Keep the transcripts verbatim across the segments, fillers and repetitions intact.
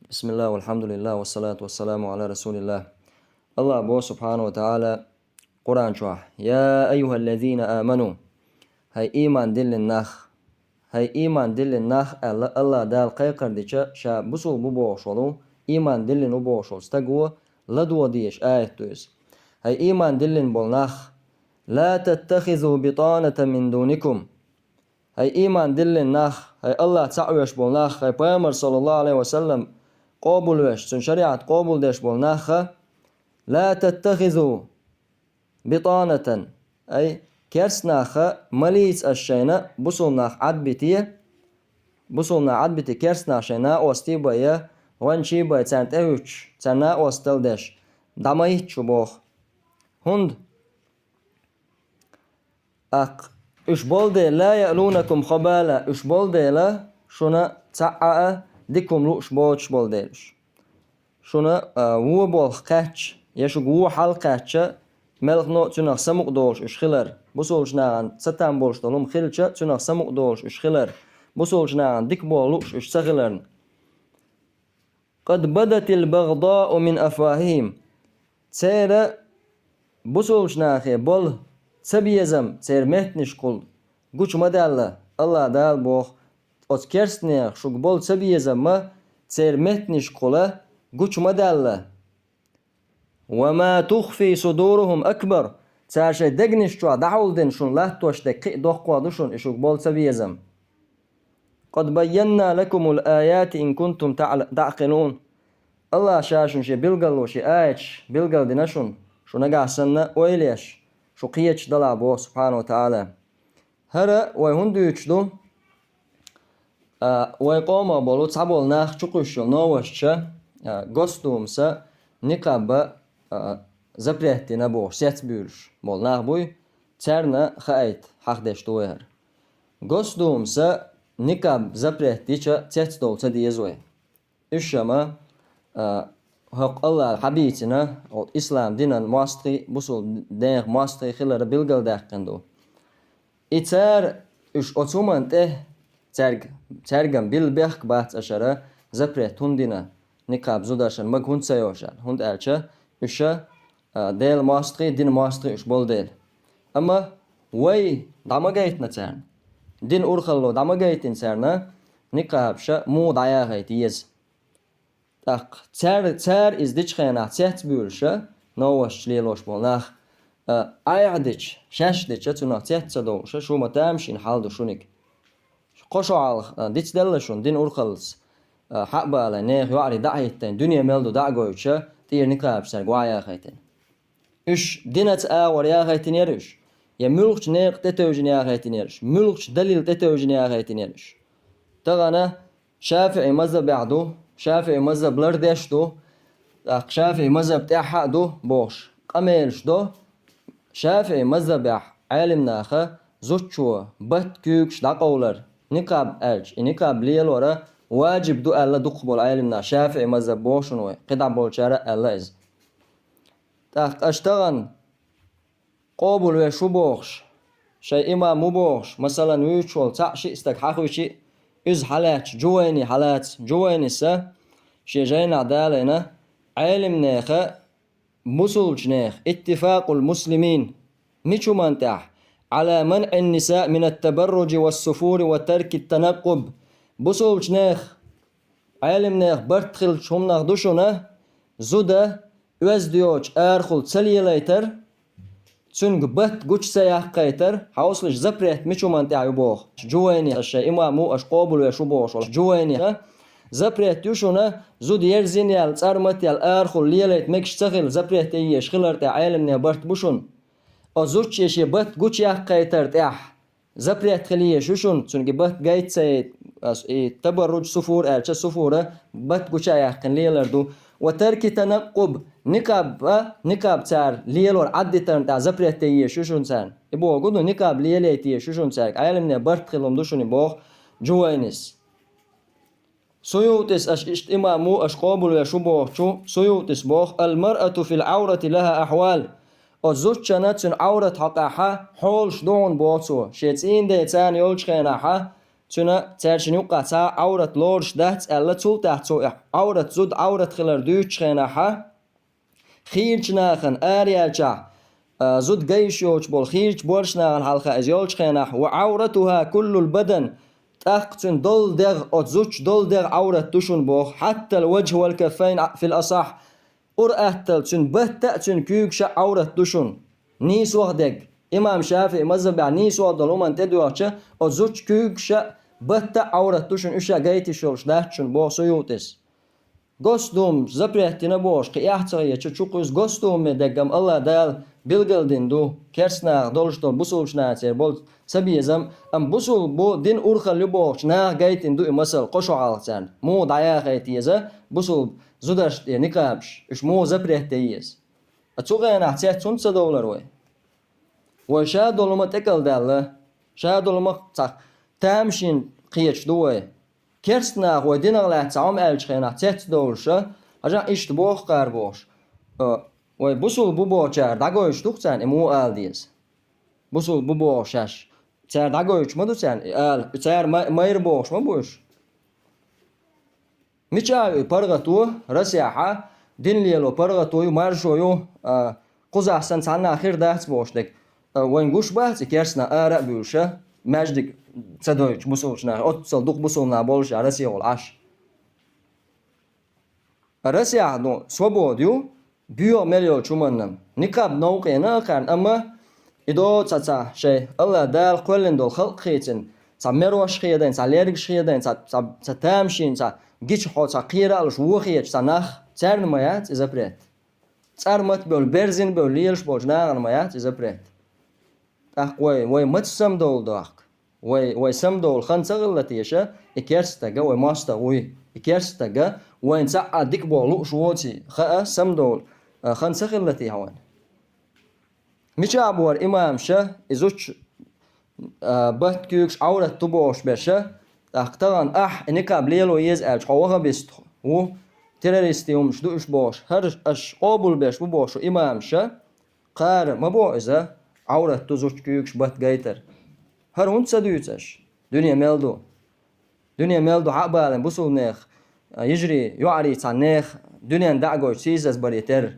بسم الله والحمد لله والصلاة والسلام على رسول الله. Аллах бо, субхьанаху ва та'ала, Къуръан чохь: «يا أيها الذين آمنوا», хӀай ийман диллина нах, хӀай ийман диллина нах аьлла, Аллах Дала кхайкхар дича, ша бусулба бу бохуш волу, ийман диллина ву бохуш волу стаго ладогӀа дезаш аят ду иза. ХӀай ийман диллина болу нах, لا تتخذوا بطانة من دونكم. ХӀай ийман диллина нах, хӀай Аллах цхьаъ веш болу нах, хӀай Пайхамар, саллаллаху Ӏалайхи ва саллам, къобалвеш, цуьнан шариӀат къобалдеш болу нахха, لا تتخذوا بطانة, ай, керст нахха ма лийца аш шайна бусул нах Ӏадбите, бусул нах Ӏадбите керст нах шайн накъостий бай я гӀоьнчий бай, царна тӀехӀуьттуш, царна накъостал деш, дӀа ма йитта шу боху. ХӀунда? ТӀаккха уьш болу дела, لا يألونكم خبالا, уьш болу дела, шуна цхьа а дика хӀума лууш боцуш болу дела уьш. Шуна, а, вон болх кхаьчча, я шуьга вон хьал кхаьчча, мелхано а цуьнах самукъа долуш уьш хилар. Бусулчу нахана сатам болуш долу хӀума хилча, цуьнах самукъа долуш уьш хилар. Бусулчу нахана дика болу лууш уьш ца хиларна. قد بدت البغضاء من أفواههم. Церан, бусулчу нахе болу цабезам церан меттанашкахула гучу ма даьлла, Аллах Дала боху, оцу керстанех шуьга болу цабезам ма церан меттанашкахула гучу ма даьлла. وما تخفي صدورهم أكبر. Цара шайн дегнаш чохь дӀахьулдина шуна латтош дерг кхин а доккхох ду шуна и шуьга болу цабезам. قد بينا لكم الآيات إن كنتم تعل-، تعقلون. Аллах Ша шуна Шен билгалло, Шен аяташ билгалдина шуна, шу нагахь санна ойла еш, шу кхеташ далахь боху, субхьанаху ва таӀала. ХӀара вай хӀунда дуьйцуш ду? А, вай къомах болу цхьаболу нах чукхуьйсуш йолу новосташа, а, Госдумаса никъаб, а, запрет дина бохуш, цецбуьйлуш болу нах буй, царна хаийта хьахдеш ду вай хӀара. Госдумаса никъаб запрет дича цецдовла ца деза вай. Уьш ма, а, хӀокху Аллах хьабийцина, хӀокху ислам динан мостагӀий, бусулба нехан мостагӀий хилар билгалдаьккхина ду. И цара, уьш оцу хӀуманна тӀе, цаьрга-, цаьрган билла бехк бац аша хӀара запрет хӀунда дина, никъаб зуда аша хӀара мага хӀунда ца йо аша, хӀунда аьлча уьш, а, Делан мостагӀий, динан мостагӀий уьш болу дела. Амма вай дӀа ма гайтина царна. Динан урхалло дӀа ма гайтина царна, никъабаш муха дӀаяхийта еза. ТӀаккха цара, цара иза дечу хенахь цецбуьйлуш, новосташ лелош болу нах, а, айхьа дича, шаьш дича, цунах цец ца довлуш, шу ма тамашийна хьал ду шунига. Кхо шо хьалха, а, дицделла шуна динан урхаллаца, а, хьа а балай, нехан йоӀарий дӀа а хӀиттийна, дуьне мел ду дӀа а гойтуш, тӀера никъабаш цаьрга охьа а яхийтина. Уьш динца агӀор яхийтинера уьш, я муьлххачу некъа тӀетевжина яхийтинера уьш, муьлххачу далил тӀетевжина яхийтинера уьш. Тахана ШафиӀи мазхабехь ду, ШафиӀи мазхаб лардеш ду, тӀаккха ШафиӀи мазхаб тӀаьхьа а ду бохуш, къамелаш до. ШафиӀи мазхабехь Ӏелимнаха зудчо батт куьйгаш дӀакъовлар, никъаб аьлча, и никъаб лелор ваджиб ду аьлла дукхахболу Ӏелимнаха, ШафиӀи мазхаб боху шуна вай, кхидӀа болчара а аьлла иза. ТӀаккха аша тахана къобалвеш ву бохуш, шайн имам ву бохуш, масалан, вуьйцуш волу цхьаъ-шиъ стаг хьахуьйчи, иза хьалаьцча, Джувайни хьалаца, Джувайниса шен жайнахь далийна, Ӏелимнеха, бусулчу неха, иттифакъул муслимин, мичу хӀуманна тӀехь, Ӏала манъин ниса минат табарруджи вас суфури ва таркит танаккъуб, бусулчу неха, Ӏелимнех барт хиллачу хӀуманах ду шуна, зуда оьзда йоцуш арахула ца лелайтар, цуьнга батт гучу ца яккхайтар, хьовсалаш, запрет мичу хӀуманна тӀехь ю боху. Джувайни, аша шайн имам ву, аша къобалвеш ву бохуш волу Джувайни, а? Запрет ю шуна, зуда ерзина яьлла, цӀармат яьлла, арахула лелайта мегаш ца хилла, запрет ян езаш хилар тӀехь Ӏелимнех барт бу шуна. Оцу зудчо шен батт гучу яккхайтар тӀехь запрет хила езаш ю шуна, цуьнга и батт гайта ца яйта, ас, и табарруджу суфур аьлча, суфура батт гуча а яьккхина лелар ду. Ва тарки танаккъуб, никъаб, а, никъаб цара лелор Ӏаддитарна тӀехь запрет ян езаш ю шуна царна. И боху ду, никъаб лелайта езаш ю шуна цаьрга, Ӏелимнех барт хилла хӀума ду шуна, и боху Джувайнис. Суютис, аша иштта имам ву, аша къобалвеш ву бохучу, Суютис боху: «Ал-маръату фил-Ӏаврати лаха ахьвал». Оцу зудчана цуьнан Ӏаврат хьокъехьа хьолаш ду хьуна боху цо, шен цӀийнан ден царна йолчу хенахьа, цуьнан цаьршинна юккъахь цхьа а Ӏаврат лоруш дац аьлла, цул тӀаьхьа цо и Ӏаврат, зуда Ӏаврат хилар дуьйцучу хенахь, хийрачу нахана араяьллачохь, а, зуда гай йиш йоцуш болу хийрачу боьрша нахана хьалха иза йолчу хенахь, ва Ӏавратуха куллул бадан, тӀаккха цуьнан долу дегӀ, оцу зудчун долу дегӀ Ӏаврат ду шуна боху, хьаттал ваджхӀа вал каффайн фил асахь, ур-атталла цуьнан батта а, цуьнан куьйгаш а Ӏаврат ду шуна. Нийсонах дерг. Имам ШафиӀи мазхӀабехь нийсонах долу хӀуманна тӀедоьгӀча, оцу зудчун куьйгаш а, батта а Ӏаврат ду шуна, уьш а гайта йиш йолуш дац шуна боху Суютис. Госдума запрет дина бохуш, кхин эхь ца хеташ чу кхуьйсу, Госдумин деггам АллахӀ Дала билгалдина ду, керста нахах долуш долу бусулбачу нахаца болу цабезам, амма бусулба бу, дин урхалла ю бохучу наха гайтина ду и масал кхо шо хьалха царна. Муха дӀаяхийта еза бусулба зударшна тӀе никъабаш, уьш муха запрет де еза? Ткъа цу хенахь цец хӀунда ца довлар вай? Вай ша долу ма тӀекӀалдаьлла, ша долу ма цхьа тамашийна кхеташ ду вай. Керста наха вай динах лаьцна цхьа хӀума аьллачу хенахь цец довлуша, хьажа иштта боху кхара бохуш. Э, вай бусулба бу бохучара дӀагойтуш ду-кх царна, и муха ала деза? Бусулба бу боху шаьш. Цара дӀагойтуш ма ду царна и ала, цара ма-, майра бохуш ма бу уьш. Мича а ю и паргӀато, Россехьа дин лело паргӀато ю, маршо ю, а, кхузахь санна цхьанна а хир дац бохуш дерг. А, вайна гуш бац и керста нах ара а буьйлуша, маьждиг ца дойтуш бусулбачу наха, оццул дукха бусулба нах болуш а Россехула Ӏаш. Россехь, ну, свобода ю, боьха мел йолчу хӀуманна. Никъаб новкъа йина а кхарна, амма и до цхьа, цхьа шайн АллахӀ Дала кхоьллина долу халкъ хийцина, цхьа мерош хедайна, цхьа лергаш хедайна, цхьа, цхьа, цхьа тамашийна, цхьа гича хьо, цхьа кхера а луш, вон хеташ цхьа нах, царна ма яц и запрет. ЦӀармат бевлла, берзина бевлла лелаш болчу нахана ма яц и запрет. ТӀаккха вай, вай маца самадовла дохку? Вай, вай самадовла хан ца хилла теша, и керста стага вай мостагӀа вуй. И керста стага вайна цхьа а дика болу лууш воций хаа самадовла, а, хан ца хилла техьа вайна? Мича а бора имамаша, и зудчун, а, батта куьйгаш Ӏаврат ду бохуш берша, тӀаккха тахана ахь и никъаб лело еза аьлча, хьо ваххабист ву, террористийн хӀуманаш ду уьш бохуш, хӀара аша къобалбеш бу бохуш имамаша, кхара ма боху иза, Ӏаврат ду зудчун куьйгаш, батта гайтар. ХӀара хӀунда ца дуьйцу аша? Дуьне мел ду. Дуьне мел ду хьа а балийна бусулба нехан, а, йижарий, йоӀарий цхьа нехан дуьненна дӀа а гойтуш сийсазбаре терра.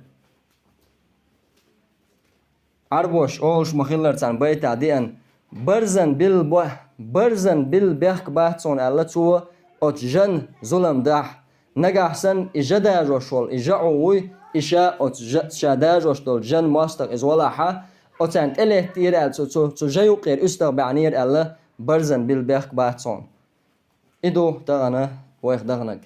Ӏарбоша олуш ма-хиллара царна байтахь деана, барзан билла бо-, барзан билла бехк бац хьуна аьлла цо оцу жан зулам дахь. Нагахь санна и жа дажош волу, и жа Ӏу вуй, и ша оцу жа-, ша дажош долу жан мостагӀа иза валахьа, оцарна тӀелеттера аьлла цо, цу, цу жа юккъера уьстагӀ баьхьнера аьлла, барзан билла бехк бац хьуна. И ду тахана вайх даханарг.